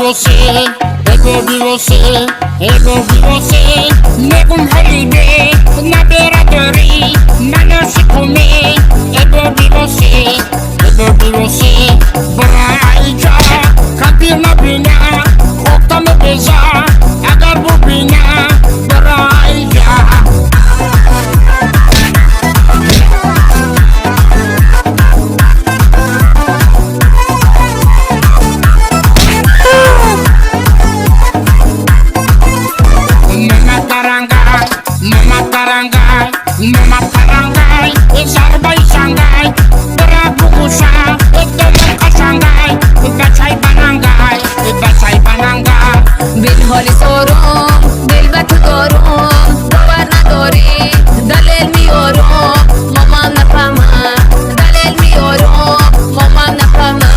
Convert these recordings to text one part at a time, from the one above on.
Você, é bom você, é bom você. Nego Holiday, na beira do rio, mas se comer. É bom você, é bom você. Braija, cabina bina, хокта мебеза, агар бубина, Braija. Mama tarangay, zarbay sangay, barabukusa, domon sangay, bachay banangay, bachay banangay. Bilholi sorum, dilbat gorum, bawar nadori, dalel miyorum, mama nafama, dalel miyorum, mama nafama.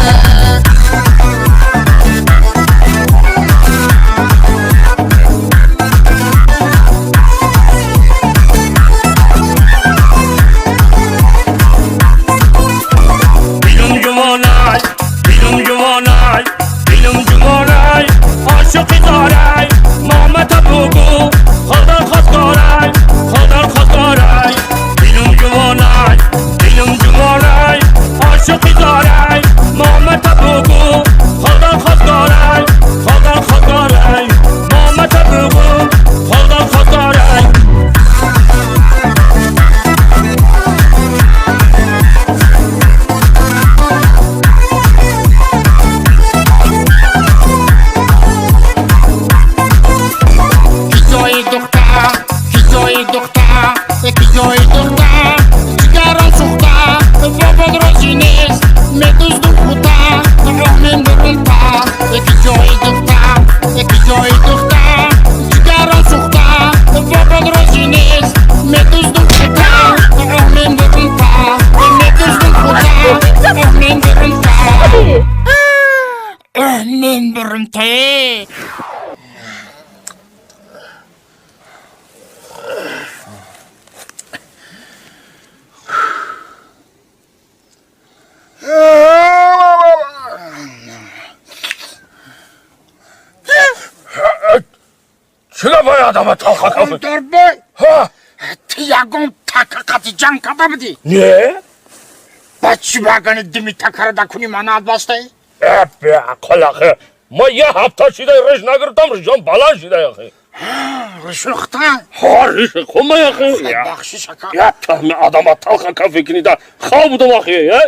Ҷанг карда будӣ? Не. Ба чӣ багани дими такара дакуни мана бастаи? Э, беақл ахе. Ма я ҳафта шидай риш нагирифтам, ришам баланд шидай ахе. Ришухта? Ҳа, риш хума ахе. Бахшиш ака. Я таҳми адама талха кафе кинида хав будам ахе, э?